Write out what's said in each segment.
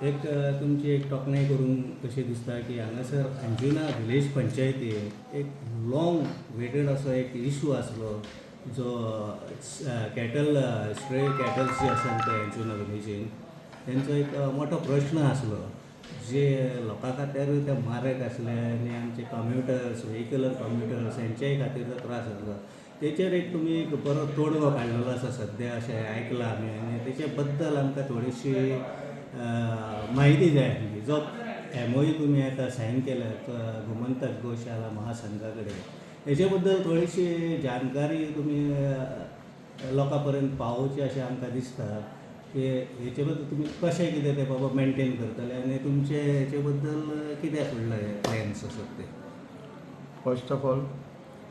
एक तुमची एक तोखणाय करूंक कशें दिसता की हांगासर अंजुना विलेज पंचायती एक लॉंग वेटेड असो एक इशू आसलो, जो कॅटल, स्ट्रे कॅटल्स जे आसात ते अंजुना विलेजीन, तेंचो एक मोठो प्रश्न आसलो, जे लोकां खातीर ते मारक आसले आनी आमचे कम्युटर्स, व्हेकलर कम्युटर्स हेंच्याय खातीर तो त्रास आसलो. तेचेर एक तुमी एक बरो तोडगो काडलेलो आसा सद्या अशें आयकलां आमी आनी तेचे बद्दल आमकां थोडीशी म्हायती जाय आसली. जो एमओयू तुमी आतां सायन केल्या गोमंतक गोशाला महासंघा कडेन, हेचे बद्दल थोडीशी जानकारी तुमी लोकां पर्यंत पावोवची अशें आमकां दिसता की हेचे बद्दल तुमी कशें कितें तें बाबा मेंटेन करतले आनी तुमचे हेचे बद्दल कितें फुडले प्लॅन्स आसात ते. फर्स्ट ऑफ ऑल,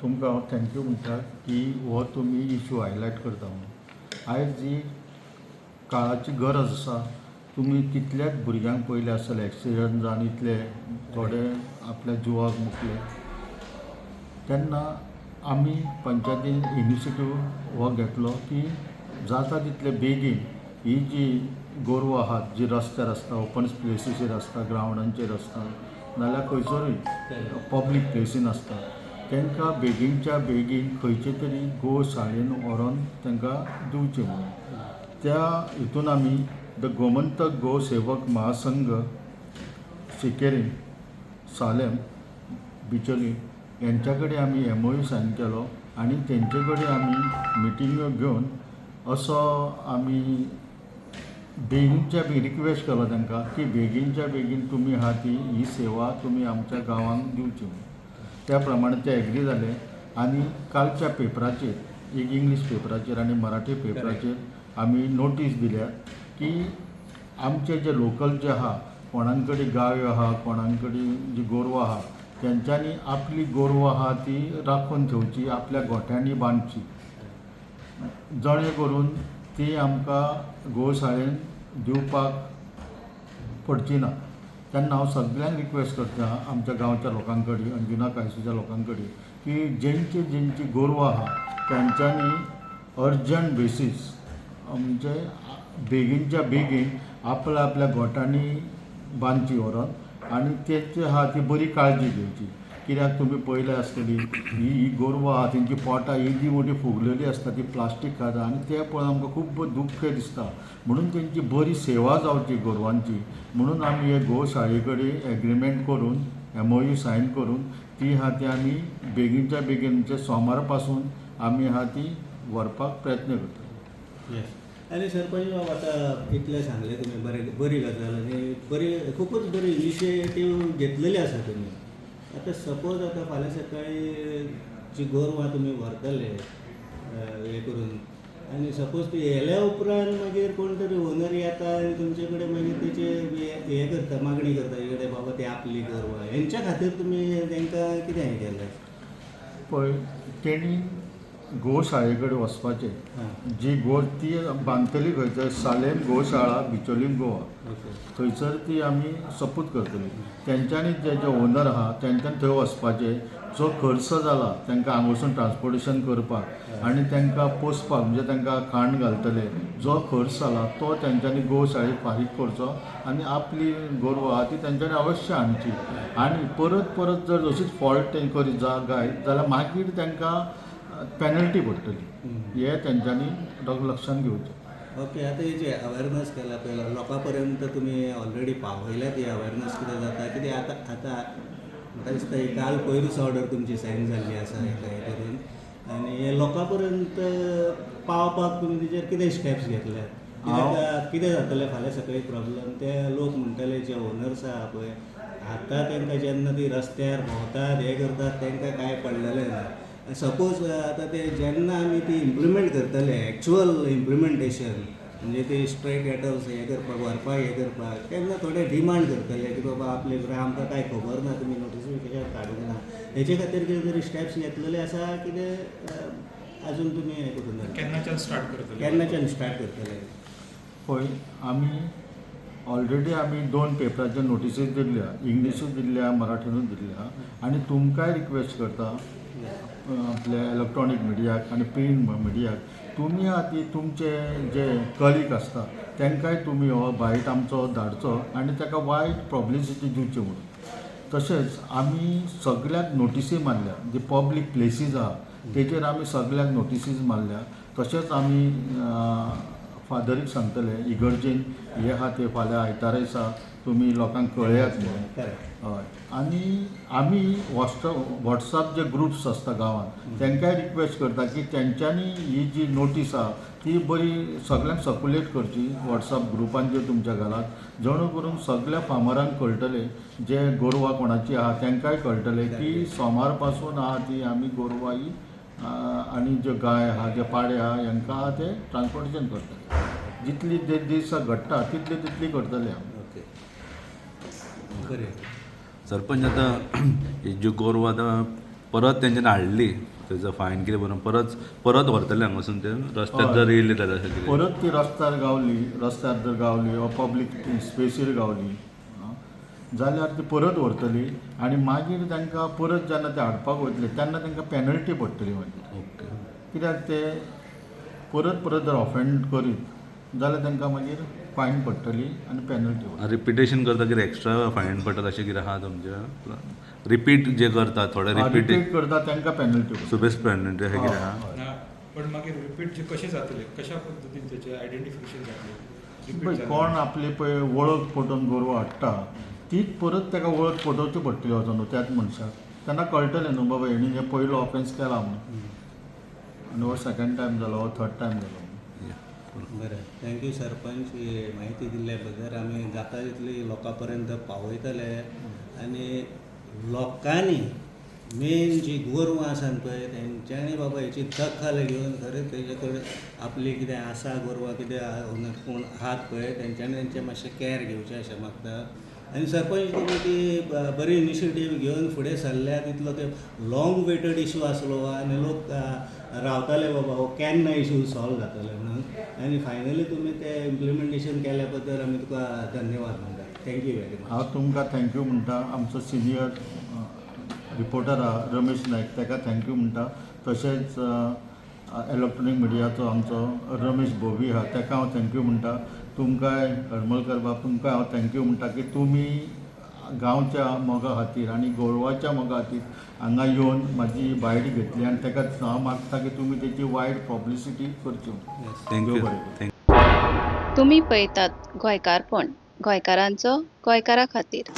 तुमकां हांव thank you म्हणटा की हो तुमी इशू हायलायट करता म्हणून. आयज जी काळाची गरज आसा, तुमी कितल्याच भुरग्यांक पयले आसतले, एक्सिडंट जावन इतले थोडे आपल्या जिवाक मुकले. तेन्ना आमी पंचायतीन इनिशिएटीव हो घेतलो की जाता तितले बेगीन ही जी गोरवां आहात, जी रस्त्यार आसता, ओपन प्लेसीचेर आसता, ग्रावंडांचेर आसता, नाल्यार खंयसरूय पब्लीक प्लेसीन आसता, तांकां बेगीनच्या बेगीन खंयचे तरी गोशाळेन व्हरोन तांकां दिवचें म्हणून. त्या हितून आमी the Gomantak गो सेवक महासंघ, सिकेरी, सालेम, बिचोली यांच्या कडेन आमी एमओयू सायन केलो आनी तेंचे कडेन आमी मिटिंग्यो घेवन असो आमी बेगीनच्या बेगीन रिक्वेस्ट केलो तांकां की बेगीनच्या बेगीन तुमी आहा ती ही सेवा तुमी आमच्या गांवांक दिवची म्हणून. त्या प्रमाणे ते एग्री जाले आनी कालच्या पेपराचेर, एक इंग्लीश पेपराचेर आनी मराठी पेपराचेर आमी नोटीस दिल्या की आमचे जे लोकल जे आहा, कोणां कडेन गायो आहा, कोणां कडेन जी गोरवां आहा, तेंच्यांनी आपली गोरवां आहा ती राखून ठेवची, आपल्या गोठ्यांनी बांदची, जणे करून ती आमकां गोशाळेन दिवपाक पडची ना. तेन्ना हांव सगल्यांक रिक्वेस्ट करता, आमच्या गांवच्या लोकां कडेन, अंजुना कायसूच्या लोकां कडेन, की जेंची जेंची गोरवां आहा तेंच्यांनी अर्जंट बेसीस, म्हणजे बेगीनच्या बेगीन आपल्या आपल्या गोठांनी बांदची व्हरोन आनी तेची आहा ती बरी काळजी घेवची. कित्याक तुमी पळयल्या आसतली, ही ही गोरवां आहा तेंची पोटां येदी मोठी फुगलेली आसता, ती प्लास्टीक खाता आनी तें पळोवन आमकां खूब दुख्ख दिसता. म्हणून तेंची बरी सेवा जावची गोरवांची म्हणून आमी हे गोशाळे कडेन एग्रीमेंट करून, एमओयू सायन करून ती आहा ती आमी बेगीनच्या बेगीन, म्हणजे सोमारा पासून आमी आहा ती व्हरपाक प्रयत्न करतले. येस, आनी सरपंच बाब, आतां इतलें सांगलें तुमी, बरें, बरी गजाल आनी बरी, खुबूच बरी इनिशिएटीव घेतलेली आसा तुमी. आतां सपोज आतां फाल्यां सकाळीं जी गोरवां तुमी व्हरतले हें करून आनी सपोज ती व्हेल्या उपरांत मागीर कोण तरी ओनर येता आनी तुमचे कडेन मागीर तेचे हें करता, मागणी करता इकडे बाबा ती आपली गोरवां, हेंच्या खातीर तुमी तांकां कितें हें केलें? पळय, तेणी गोशाळे कडेन वचपाचें. जी गो ती बांदतली खंयसर, सालेम गोशाळा, बिचोलीम, गोवा, थंयसर ती आमी सपूत करतली. तेंच्यांनी जे जे ओनर आहा तेंच्यांनी थंय वचपाचें. जो खर्च जाला तांकां हांगासून ट्रान्सपोर्टेशन करपाक आनी तांकां पोसपाक, म्हणजे तांकां खाण घालतले, जो खर्च जाला तो तेंच्यांनी गोशाळेक फारीक करचो आनी आपली गोरवां आहा ती तेंच्यांनी अवश्य हाडची. आनी परत परत जर अशीच फॉल्ट तें करीत जा गायत जाल्यार मागीर तांकां पेनल्टी पडटली, हें तेंच्यांनी लक्षांत घेवचें. ओके, आतां हे जे अवेरनस केला पळय, लोकां पर्यंत तुमी ऑलरेडी पावयल्या ती अवेरनस, कितें जाता कितें आतां आतां म्हाका दिसता ही काल पयरूच ऑर्डर तुमची सायन जाल्ली आसा हेका हें करून आनी हे लोकां पर्यंत पावपाक तुमी तेजेर कितें स्टेप्स घेतल्यात? कित्याक कितें जातलें फाल्यां सकाळीं प्रॉब्लम, ते लोक म्हणटले जे ओनर्स आहा पळय, आतां तांकां जेन्ना ती रस्त्यार भोंवतात, हें करतात, तांकां कांय पडलेलें ना. सपोज आतां ते जेन्ना आमी ती इम्प्लिमेंट करतले, एक्चुअल इम्प्लिमेंटेशन, म्हणजे ते स्ट्रे कॅटल्स हें करपाक व्हरपाक हें करपाक, तेन्ना थोडे डिमांड करतले की बाबा आपले आमकां कांय खबर ना, तुमी नोटिसूय कशाक काडूंक ना. हेचे खातीर कितें तरी स्टेप्स घेतलेले आसा कितें अजून तुमी हें करूंक ना? केन्नाच्यान स्टार्ट करतले? केन्नाच्यान स्टार्ट करतले? पळय, आमी ऑलरेडी आमी दोन पेपराचेर नोटिसीस दिल्ल्या, इंग्लिशूय दिल्ल्या, मराठीनूय दिल्ल्या. आनी तुमकांय रिक्वेस्ट करता, आपल्या इलेक्ट्रॉनीक मिडियाक आनी प्रिंट मिडियाक, तुमी आतां तुमचे जे कलीग आसता. तांकांय तुमी हो बायट आमचो धाडचो आनी ताका वायट पब्लिसिटी दिवची म्हणून. तशेंच आमी सगळ्याक नोटिसी मारल्या, जे पब्लीक प्लेसीस आहा तेजेर आमी सगळ्याक नोटिसीज मारल्या. तशेंच आमी फादरीक सांगतले इगर्जेन हे आहा ते फाल्यां आयतारा दिसा तुमी लोकांक कळयात म्हणून. करेक्ट. हय, आनी आमी वॉट्सअप जे ग्रुप्स आसता गांवांत तांकांय रिक्वेस्ट करता की तेंच्यांनी ही जी नोटीस आहा ती बरी सगळ्यांक सर्कुलेट करची वॉट्सअप ग्रुपांचेर तुमच्या घालात, जेणे करून सगळ्या फार्मरांक कळटलें, जे गोरवां कोणाची आहा तांकांय कळटलें की सोमार पासून आहा ती आमी गोरवां ही आनी ज्यो गाय आहा, जे पाडे आहा, हांकां आहा ते ट्रान्सपोर्टेशन करतले. जितली ते दिसा घडटा तितली तितली करतले आमी. ओके, बरें. सरपंच, आतां ही ज्यो गोरवां आतां परत तेंच्यानी हाडली, तेजो फायन कितें बरोवन परत परत व्हरतले हांगासून ते रस्त्यार जर येयले जाल्यार अशें कितें? परत ती रस्त्यार गावली, रस्त्यार जर गावली वा पब्लीक स्पेसीर गावली जाल्यार ती परत व्हरतली आनी मागीर तांकां परत जेन्ना ते हाडपाक वयतले तेन्ना तांकां पेनल्टी पडटली मागीर. कित्याक ते परत परत जर ऑफेंड करीत जाल्यार तांकां मागीर फायन पडटली आनी पेनल्टी पडटली. रिपिटेशन करता कितें एक्स्ट्रा फायन पडटा अशें कितें आहा तुमचें? रिपीट जे करता थोडे रिपीट रिपीट करता तांकां पेनल्टी पडटा. सुबेज पेनल्टी अशें कितें आहा? हय. ना, पण मागीर रिपीट जे कशें जातले, कशा पद्दतीन तेचे आयडेंटिफिकेशन जातलें रिपीट पळय जालें? कोण आपली पळय वळख पटोवन गोरवां हाडटा तीच परत ताका वळख पटोवची पडटली वचोन न्हू त्याच मनशाक, तेन्ना कळटलें न्हू बाबा हेणी हें पयलो ऑफेन्स केला म्हणून आनी हो सेकंड टायम जालो, हो थर्ड टायम जालो. बरें, thank you sarpanch, ही माहिती दिल्ल्या बद्दल. आमी जाता तितली लोकां पर्यंत पावयतले आनी लोकांनी मेन जी गोरवां आसा पळय तेंच्यांनी बाबा हेची दखल घेवन खरें तेजे कडेन आपली कितें आसा गोरवां कितें कोण आहात पळय तेंच्यांनी तेंचें मातशें कॅर घेवचें अशें मागता. आनी सरपंच, तुमी ती बरी इनिशिएटीव घेवन फुडें सरल्या. तितलो ते लाँग वेटेड इशू आसलो आनी लोक रावताले बाबा हो केन्ना इशू सॉल्व जातले म्हणून, आनी फायनली तुमी ते इम्प्लिमेंटेशन केल्या बद्दल आमी तुका धन्यवाद म्हणटा. Thank you very much. हांव तुमकां thank you म्हणटा. आमचो सिनियर रिपोर्टर आहा रमेश नायक ताका thank you म्हणटा. तशेंच इलेक्ट्रोनीक मिडियाचो आमचो रमेश भोवी आहा ताका हांव thank you म्हणटा. तुमकांय हरमलकर बाब तुमकां हांव thank you म्हणटा की तुमी गांवच्या मोगा खातीर आनी गोरवाच्या मोगा खातीर हांगा येवन म्हाजी बायट घेतली आनी ताका हांव मागता की तुमी तेची वायट पब्लिसिटी करची. Thank you. देव बरें करूं. Thank you. तुमी पळयतात गोंयकारपण, गोंयकारांचो गोंयकारा खातीर.